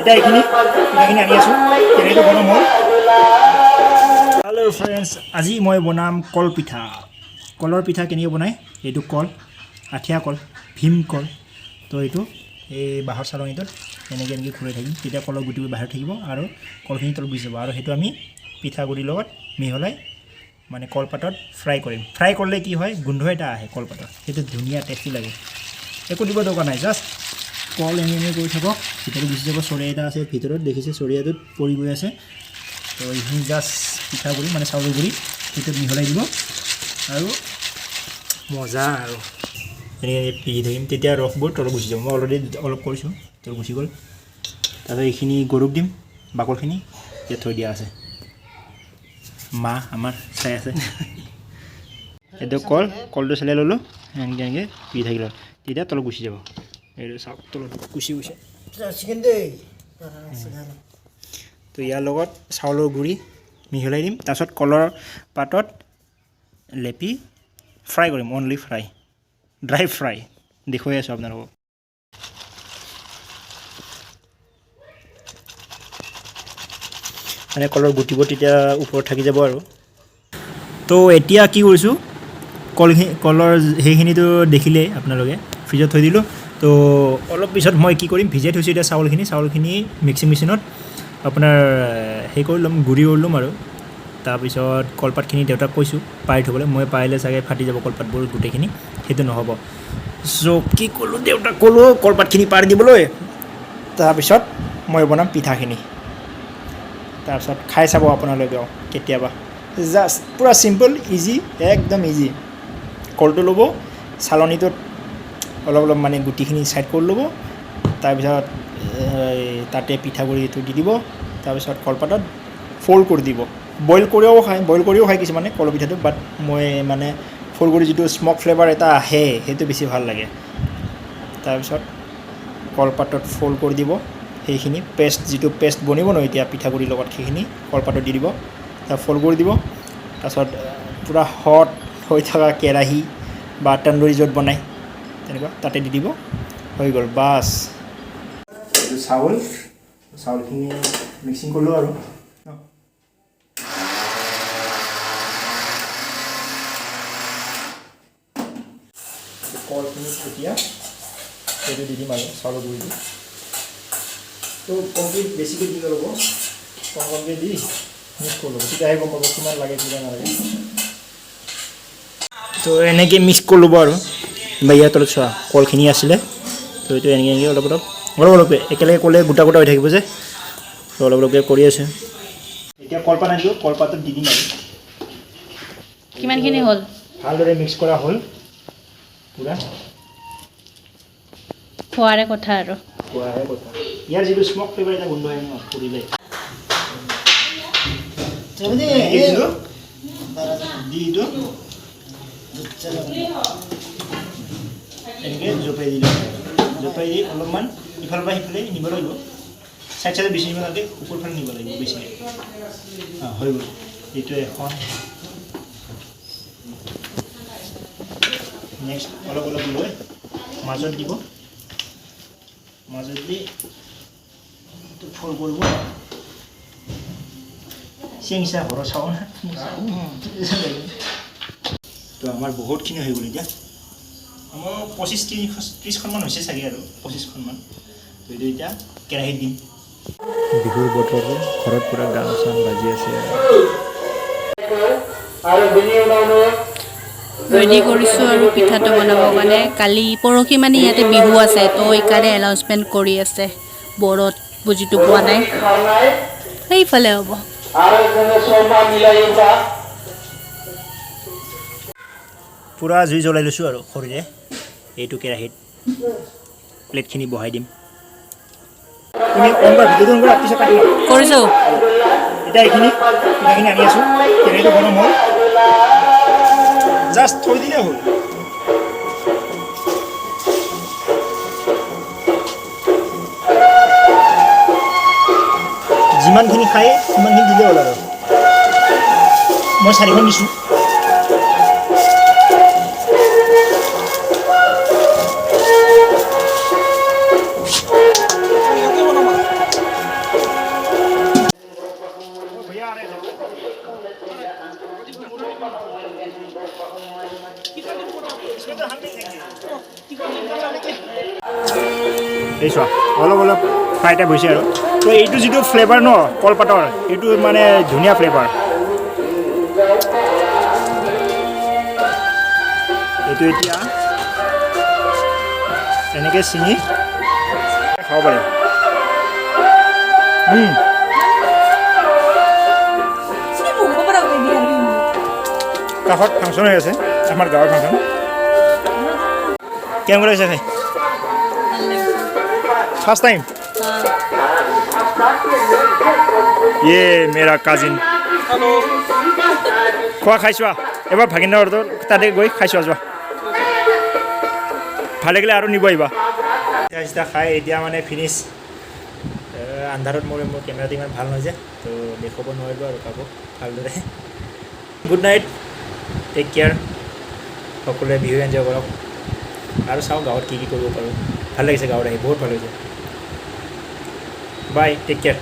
এতিয়া এইখিনি পিঠাখিনি আনি আছোঁ, কেৰাহীটো গৰম হ'ল। হেল্ল' ফ্ৰেণ্ডছ, আজি মই বনাম কলপিঠা। কলৰ পিঠা কেনেকৈ বনায়? এইটো কল, আঠিয়া কল, ভীমকল। তো এইটো এই বাঁহৰ চালনীটোত এনেকৈ এনেকৈ ঘূৰাই থাকিম, তেতিয়া কলৰ গুটিবোৰ বাহিৰত থাকিব আৰু কলখিনি তলত গুচি যাব। আৰু সেইটো আমি পিঠাগুড়িৰ লগত মিহলাই মানে কলপাতত ফ্ৰাই কৰিম। ফ্ৰাই কৰিলে কি হয়, গোন্ধ এটা আহে কলপাতত, সেইটো ধুনীয়া টেষ্টি লাগে। একো দিব দৰকাৰ নাই, জাষ্ট কল এনে এনে কৰি থাকক, ভিতৰত গুচি যাব। চৰিয়া এটা আছে ভিতৰত, দেখিছে, চৰিয়াটোত পৰি গৈ আছে। তো এইখিনি জাষ্ট পিঠাগুড়ি মানে চাউলৰ গুড়ি সেইটোত মিহলাই দিব আৰু মজা। আৰু এনেকৈ পিহি থাকিম, তেতিয়া ৰসবোৰ তলত গুচি যাব। মই অলৰেডি অলপ কৰিছোঁ, তলত গুচি গ'ল। তাৰপিছত এইখিনি গৰুক দিম, বাকলখিনি ইয়াত থৈ দিয়া আছে। মা আমাৰ চাই আছে। এইটো কল, কলটো চেলাই ল'লোঁ, এনেকৈ এনেকৈ পিহি থাকিলোঁ, তেতিয়া তলত গুচি যাব। এইটো চাওক, তলত গুচি গৈছে। তো ইয়াৰ লগত চাউলৰ গুড়ি মিহলাই দিম, তাৰপিছত কলৰ পাতত লেপি ফ্ৰাই কৰিম, অনলি ফ্ৰাই, ড্ৰাই ফ্ৰাই। দেখুৱাই আছোঁ আপোনালোকক। মানে কলৰ গুটিবোৰ তেতিয়া ওপৰত থাকি যাব। আৰু তো এতিয়া কি কৰিছোঁ, কলখিনি, কলৰ সেইখিনিতো দেখিলেই আপোনালোকে, ফ্ৰিজত থৈ দিলোঁ। তো অলপ পিছত মই কি কৰিম, ভিজাই থৈছোঁ এতিয়া চাউলখিনি। চাউলখিনি মিক্সিং মেচিনত আপোনাৰ সেই কৰি ল'ম, গুড়ি কৰি ল'ম। আৰু তাৰপিছত কলপাতখিনি দেউতাক কৈছোঁ পাৰি থ'বলৈ। মই পাৰিলে চাগে ফাটি যাব কলপাতবোৰ গোটেইখিনি, সেইটো নহ'ব। চ' কি ক'লোঁ, দেউতাক ক'লোঁ কলপাতখিনি পাৰি দিবলৈ। তাৰপিছত মই বনাম পিঠাখিনি, তাৰপিছত খাই চাব আপোনালোকেও কেতিয়াবা। জাষ্ট পূৰা চিম্পল, ইজি, একদম ইজি। কলটো ল'ব, চালনীটোত অলপ অলপ মানে গুটিখিনি ছাইড কৰি ল'ব, তাৰপিছত এই তাতে পিঠাগুড়িটো দি দিব, তাৰপিছত কলপাতত ফ'ল্ড কৰি দিব। বইল কৰিও খায়, বইল কৰিও খায় কিছুমানে কলৰ পিঠাটো, বাট মই মানে ফ'ল্ড কৰি যিটো স্মক ফ্লেভাৰ এটা আহে, সেইটো বেছি ভাল লাগে। তাৰপিছত কলপাতত ফ'ল্ড কৰি দিব সেইখিনি পেষ্ট, যিটো পেষ্ট বনিব ন এতিয়া পিঠাগুড়িৰ লগত, সেইখিনি কলপাতত দি দিব, তাৰ ফ'ল্ড কৰি দিব। তাৰপিছত পূৰা হট হৈ থকা কেৰাহী বা তন্দুৰী য'ত বনায় তেনেকুৱা, তাতে দি দিব, হৈ গ'ল, বাছ। এইটো চাউল, চাউলখিনি মিক্সিং কৰিলোঁ আৰু ন। কলখিনি এতিয়া সেইটো দি দিম আৰু চাউলৰ গুড়িটো। তো কমকৈ, বেছিকৈ দি নল'ব, কম কমকৈ দি মিক্স কৰি ল'ব, তেতিয়াহে গম পাব কিমান লাগে কিমান নালাগে। তো এনেকৈ মিক্স কৰি ল'ব। আৰু বা ইয়াৰ তলত চোৱা কলখিনি আছিলে, তো এইটো এনেকৈ এনেকৈ অলপ অলপ অলপ অলপকৈ, একেলগে ক'লে গোটা গোটা হৈ থাকিব যে, তো অলপ অলপকৈ কৰি আছে। এতিয়া কলপাত আনিলোঁ, কলপাতত দি দিম আৰু। কিমানখিনি হ'ল? ভালদৰে মিক্স কৰা হ'ল পূৰা। খোৱাৰে কথা আৰু। খোৱাহে কথা। ইয়াৰ যিটো স্মক ফ্লেভাৰ এটা গোন্ধ আহে ন পুৰিলে, এনেকৈ দিলোঁ, দি এইটো এনেকৈ জঁপিয়াই দিলোঁ। জঁপিয়াই দি অলপমান ইফালৰ পৰা সিফালে নিব লাগিব, চাইড চাইডে বেছি নিব নালাগে, ওপৰ ফালে নিব লাগিব বেছিকৈ। অঁ, হৈ গ'ল। এইটো এখন। নেক্সট অলপ অলপ লৈ মাজত দিব, মাজত দি এইটো ফ'ল্ড কৰিব। চেংচা ঘৰৰ চাওঁ না। তো আমাৰ বহুতখিনি হৈ গ'ল। এতিয়া আমাৰ 25 30খনমান হৈছে চাগে, আৰু 25খনমান। তো এইটো এতিয়া কেৰাহীত দিম। বিহুৰ বতৰত ঘৰত পূৰা গান চান বাজি আছে। ৰেডি কৰিছোঁ আৰু পিঠাটো বনাব কাৰণে। কালি পৰহি মানে ইয়াতে বিহু আছে, তো সেইকাৰণে এনাউন্সমেণ্ট কৰি আছে বৰত। বুজিটো পোৱা নাই, সেইফালে হ'ব। পূৰা জুই জ্বলাই লৈছোঁ আৰু খৰিৰে এইটো কেৰাহীত প্লেটখিনি বহাই দিম। তুমি অন কৰা, ভিডিঅ'টো অন কৰা, পিছত কাটি ল'ম। কৰিছোঁ। এতিয়া এইখিনি পিঠাখিনি আনি আছোঁ, কেৰাহীটো গৰম হ'ল, জাষ্ট থৈ দিলে হ'ল। যিমানখিনি খায় সিমানখিনি দিলে হ'ল আৰু। মই চাৰিখন দিছোঁ। চোৱা, অলপ অলপ ফ্ৰাই টাইপ হৈছে আৰু। তো এইটো যিটো ফ্লেভাৰ ন কলপাতৰ, এইটো মানে ধুনীয়া ফ্লেভাৰ। এইটো এতিয়া এনেকৈ ছিঙি খাব পাৰি। কাষত ফাংচন হৈ আছে, আমাৰ গাঁৱৰ ফাংচন। কেনেকুৱা লাগিছে খাই? First time. ইয়ে মেৰা কাজিন, খোৱা খাই চোৱা এবাৰ। ভাগিনৰ তাতে গৈ খাই চোৱা, যোৱা। ভাল লাগিলে আৰু নিব আহিবা। পিঠা চিঠা খাই এতিয়া মানে ফিনিছ। আন্ধাৰত মোৰ কেমেৰাটো ইমান ভাল নহয় যে, তো দেখুৱাব নোৱাৰিলোঁ আৰু কাকো ভালদৰে। Good night, take care. সকলোৱে বিহু এনজয় কৰক আৰু চাওঁ গাঁৱত কি কি কৰিব পাৰোঁ। ভাল লাগিছে গাঁৱত আহি, বহুত ভাল লাগিছে। Bye, take care.